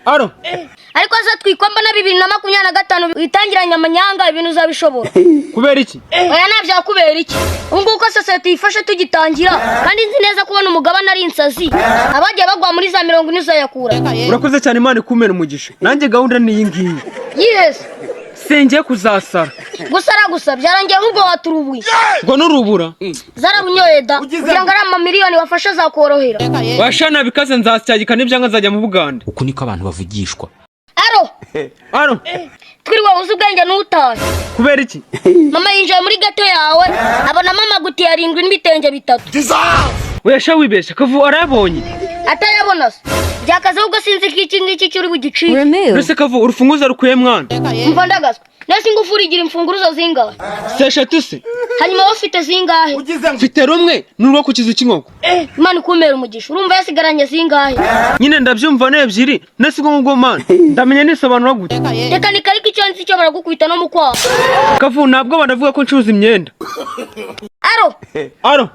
Aro. Ariko se twikomba na 2025 witangiranye amanyanga, ibintu uzabishobora? Kubera iki? Oya, ntabyakubera iki. Ubu ngubu uko sosiyete yifashe tugitangira, kandi nzi neza kubona umugabane ari insazi, abagiye bagwa muri za 40 uzayakura. Urakoze cyane, Imana ikumere umugisha. Nanjye gahunda ni iyi ngiyi. Yihese? Singiye kuzasara. Gusara gusa byarangiye, ahubwo waturubuye. Ngo n'urubura? Zarabunyoye da, kugira ngo ari amamiliyoni wafashe azakorohera. Washana bikaze, nzasyagika n'ibyanga nzajya mu Bugande. Uku niko abantu bavugishwa. Aro. Aro. Twiriwe uzi ubwenge n'utahe. Kubera iki? Mama yinjiye muri gato yawe, abonamo amagutiya 7 n'ibitenge 3. Wesha, wibeshya, Kavu arayabonye. Atayabona se byakaze? Ahubwo sinzi ko iki ngiki cyuri bugicike. Mbese Kavu, urufunguzo rukuye mwana? Umva ndagaswa nese, ingufuri igira imfunguruzo zingahe? Si eshatu se? Hanyuma wowe ufite zingahe? Mfite rumwe, n'urwo ku kizu cy'inkoko. Imana ikumera umugisha. Urumva yasigaranye zingahe? Nyine ndabyumva, ni ebyiri. Nese ubwo ngubwo mana ndamenya nisobanura gute? Reka nikarika, icyo nzi cyo baragukubita no mu kwaha. Kavu, ntabwo banavuga ko ncuruza imyenda. Aro. Aro.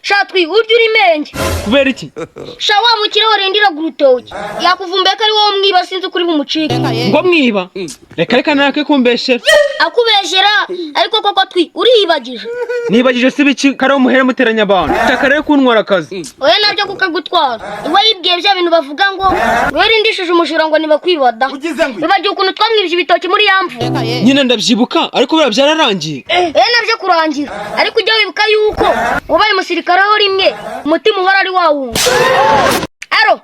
Shatwi, urya uri menge. Kubera iki? Sha, wa mukire warindiraga urutoki yakuvumbuye ko ari wowe mwiba, sinzi ukuri bumucike. Ngo mwiba? Reka reka, nake kumbeshera. Akubeshyera ariko koko twi uriyibagije. Nibagije si biki? Kariho muhere muteranya abantu, shaka rero kuntwara akazi. Oya, nabyo kukagutwara. Iwe yibwiye bya bintu bavuga ngo ngo rindishije umujura ngo nibakwibada. Wibagiwe ukuntu twamwibye ibitoki muri ya mvura? Nyine ndabyibuka, ariko buriya byararangiye. Oya, nabyo kurangira, ariko ujya wibuka yuko wabaye umusirikare aho rimwe umutima uhora ari wawunga. Aro.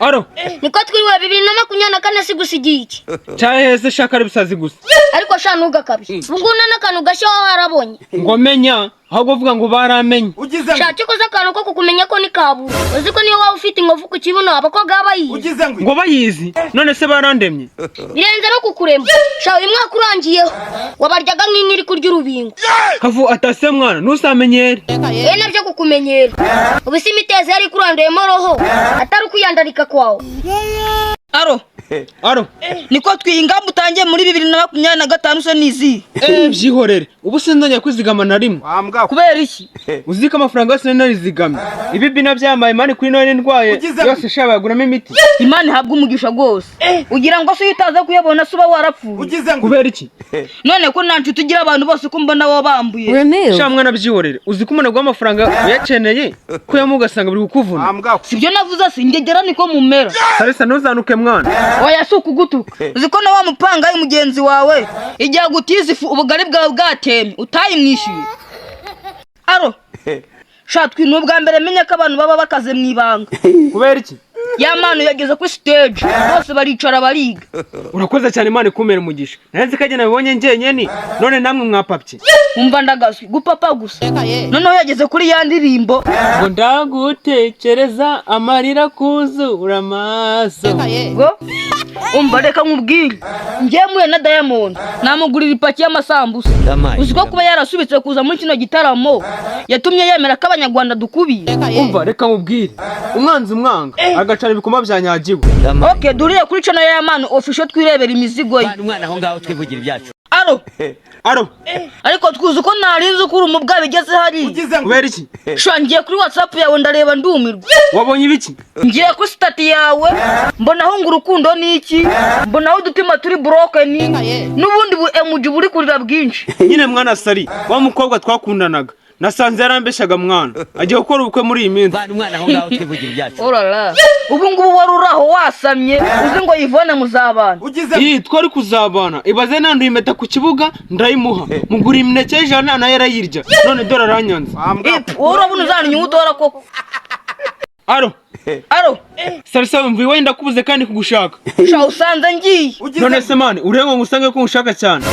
Aro. Niko twiriwe, 2024 si gusigiye iki? Cyaheze shaka, ari ibisazi gusa. Ariko sha, ntugakabye, ubu ngubu nta n'akantu gashya waba warabonye. Ngo menya? Ahubwo uvuga ngo baramenye. Sha, cyokoze akantu ko kukumenya ko ni kabura. Uzi ko niyo waba ufite inkovu ku kibuno abakobwa baba bayizi? Ngo bayizi? None se barandemye? Birenze no kukurema. Sha, uyu mwaka urangiyeho wabaryaga nk'inka iri kurya urubingo. Kavu atase mwana, ntuzamenyere. Ye, nabyo kukumenyera. Ubu si imitezi yari ikuranduyemo roho atari ukwiyandarika kwawe? Aro. Aro. Niko twiye, ingamba utangiye muri 2025 se nizi? Eh, byihorere, ubu sinzongera kwizigama na rimwe. Kubera iki? Uzi ko amafaranga yose nari narizigamye, ibi bina byamaye mani kuri none ndwaye yose sha, bayaguramo imiti. Imana ihabwa umugisha rwose. Ugira ngo se iyo utaza kuyabona se uba warapfuye? Kubera iki? None ko nta nshuti ugira, abantu bose ko mbona bo bambuye. Sha mwana, byihorere. Uzi ko umuntu aguha amafaranga uyakeneye kuyamo ugasanga biri kukuvuna. Sibyo navuze se? Ingegera niko mumera. Sarisa, ntuzanuke mwana. Oya, si ukugutuka. Uzi ko na wa mupangayi mugenzi wawe igihe agutiza ifu ubugari bwawe bwatemye utayimwishyuye? Aro. Shatwi, ni ubwa mbere menya ko abantu baba bakaze mu ibanga. Kubera iki? Ya mpano yageze kuri stage, bose baricara bariga. Urakoze cyane, Imana ikumere umugisha. Nari ko nabibonye njyenyine, none namwe mwapapye. Umva ndagaswi, gupapa gusa. Noneho yageze kuri ya ndirimbo. Ngo ndagutekereza amarira kuzura amaso. Ngo umva, reka nkubwire, njyewe muye na Diamond namugurira ipaki y'amasambusa. Uzi ko kuba yarasubitse kuza muri kino gitaramo yatumye yemera ko Abanyarwanda dukubiye? Umva, reka nkubwire, umwanzi umwanga agacana ibikoma byanyagiwe. Ok, duriye kuri channel ya Manu Official twirebera imizigo ye. Umwana aho ngaho, twivugira ibyacu. Aro. Aro. Ariko twuzi ko narinzi ko uri umubwa bigeze hariya. Kubera iki? Sha, ngiye kuri WhatsApp yawe ndareba ndumirwa. Wabonye ibiki? Ngiye kuri status yawe mbonaho ngo urukundo ni iki, mbonaho udutima turi broken n'ubundi bu emoji buri kurira bwinshi. Nyine mwana sari, wa mukobwa twakundanaga nasanze yarambeshyaga mwana, agiye gukora ubukwe muri iyi minsi. Umwana aho ngaho, twivugira ibyacu. Orara, ubu ngubu wari uri aho wasamye uzi ngo Yvonne muzabana? Iyi twari kuzabana, ibaze, nanduye impeta ku kibuga ndayimuha, mugura imineke y'100 nayo arayirya, none dore aranyanze. Ipfu, wowe urabona uzana udora koko? Aro. Aro. Sarisa, mvuye iwawe ndakubuze kandi kugushaka. Sha, usanze ngiye. None se mani, urebe ngo ngusange ko ngushaka cyane?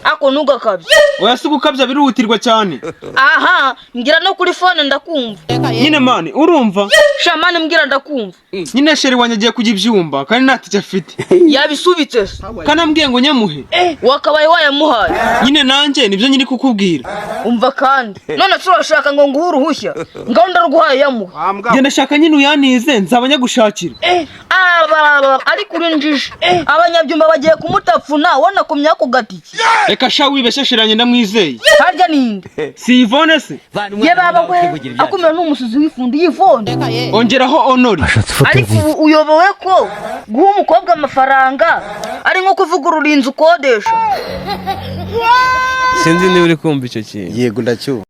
Ako ntugakabye. Oya, si gukabya, birihutirwa cyane. Aha, ngira no kuri phone ndakumva. Nyine mani, urumva? Sha mani, mbwira ndakumva. Nyine chéri wanjye agiye kujya ibyumba kandi nta tike afite. Yabisubitse se? Kandi ambwiye ngo nyamuhe. Wakabaye wayamuhaye. Nyine nanjye nibyo nyiri kukubwira. Umva kandi, none se urashaka ngo nguhe uruhushya? Ngaho ndaruguhaye, yamuha. Genda shaka nyine uyanire. Uyanize nzaba nyagushakira. Aba ariko uri injiji, abanyabyumba bagiye kumutapfuna wanakomye ako gatiki. Reka sha, wibeshye, shiranye ndamwizeye. Harya ninde? Si Yvonne se? Vana Ye umwana baba aho ngaho we, twivugira ibyacu. akumira n'umusuzi w'ifundi y'ivone. Ongeraho honori. Ariko ubu uyobewe ko guha umukobwa amafaranga ari nko kuvugurura inzu ukodesha? Sinzi niba uri kumva icyo kintu. Yego, ndacyumva.